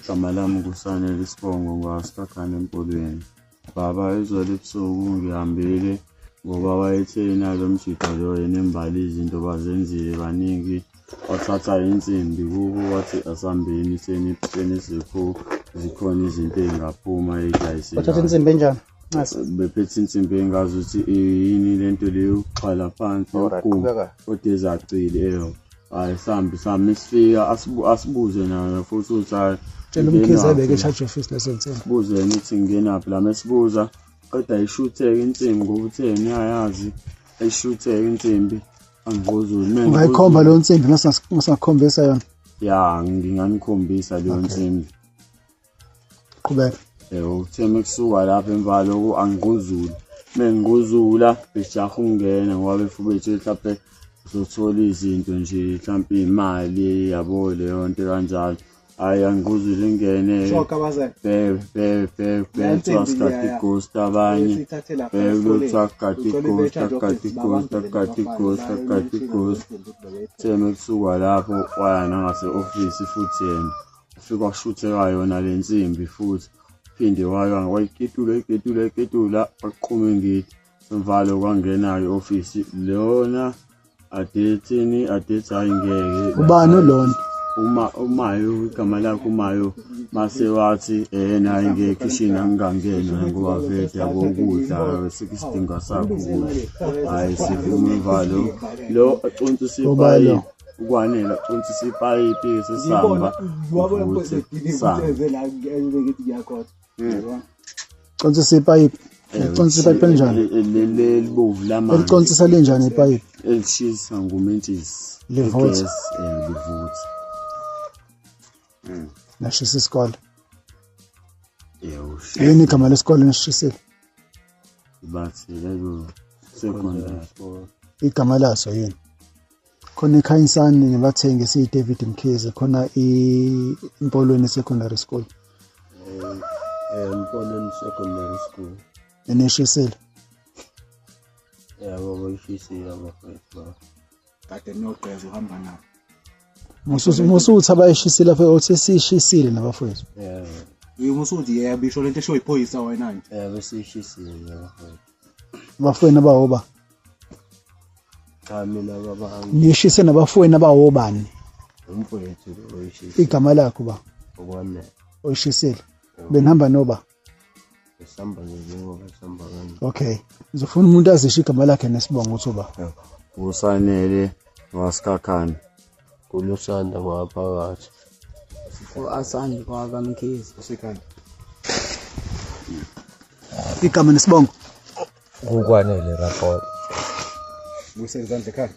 Igama lami nguSanele, isibongo ngwaSikhakhane eMpolweni. Baba, izolo ebusuku ngihambile ngoba wayethe nalo mjida lo yena embali izinto bazenzile baningi, wathatha insimbi kubo wathi asambeni senizikho zikhona izinto ey'ngaphuma Wathatha ey'dayisekayo. insimbi enjani? Nasi. Bephethe insimbi engazi ukuthi yini lento leyo yokuxhala phansi Alright, yokuquma qhubeka. kodwa ezacile eyo. Hhayi sambi sami sifika asibuze nayo futhi ukuthi hhayi Tshela uMkhize ngingenaphi ayibeke la. e-charge office lezo nsimbi. Sibuze yena ukuthi ngingenaphi la mesibuza qeda ishutheke insimbi ngoba uthe yena uyayazi eshutheke insimbi angquzule Ungayikhomba leyo nsimbi masingakukhombisa yona. Ya, nginganikhombisa leyo nsimbi. Qhubeka. Uthe mekusuka lapho emva loko angquzule mengquzula bejaha ukungena ngoba befubethe mhlampe uzothola izinto nje mhlampe imali yabo leyo nto kanjalo. Hhayi angquzule ingene Shoka bazali. bheke bheke bheke bheke kuthiwa sigade ighost abanye Sithathe lapha bheke esikoleni. kuthiwa gade Uthole ighost be-charge gade office ighost babambile gade labafana ighost gade ighost. Uthe mekusuka lapho waya nangase-ofisi futhi yena ufike washutheka yona le nsimbi futhi phinde waya wayiketula iketula iketula waqhuma ingidi semvalo kwangena-ke i-ofisi lona adethini adethi hhayi ngeke. Ubani ulona? Uma umayo igama lakhe umayo mase wathi ehena hhayi ngeke ekhishini angingangena ngoba vele yabo ukudla asikho isidingo sakho ukudla. Hhayi sivume imvalo lo aconsa Ubani lo? ipayipi ukwanele aconsa ipayipi sesihamba Wabona ukuthi sihamba. eze la ngithi ngiyakhotha. Consisa ipayipi. Liconsa ipayipi elinjani? Leli elibovu lamanzi Eliconsisa linjani ipayipi? elishisa ngumentshisi Livutha. igesi, livutha. Nashisa isikole. Yebo, Yini igama lesikole nishisile? bathi leyo secondary. Igama laso yini? Khona iKhanyisani nebathengi esiyi-David Mkhize, khona iMpolweni Secondary School. Empolweni Secondary School. Enishisile. Yabo bayishisile abafowethu ba. Kade niyogqeza uhamba nabo. Musuthi abayishisile afike uthi sishisile nabafowethu. Yebo. Uye musuthi yebo isho lento esho iphoyisa wena nje. Yebo sishisile abafowethu. Abafowenu abawoba. Cha mina baba Nishise nabafowenu abawobani? umfowethu lo oyishisile. Igama lakho ba Okwanele. oyishisile. Benihamba noba. Sihamba njengoba sihamba kanje. Okay. Ngizofuna umuntu azisho igama lakhe nesibongo uthi uba. Usanele waSikhakhane. Kulusanda ngaphakathi. U-Asandi kwakaMkhize. Usekhanda. Igama nesibongo. Kukwanele rapport. Buyisela izandla ekhaya.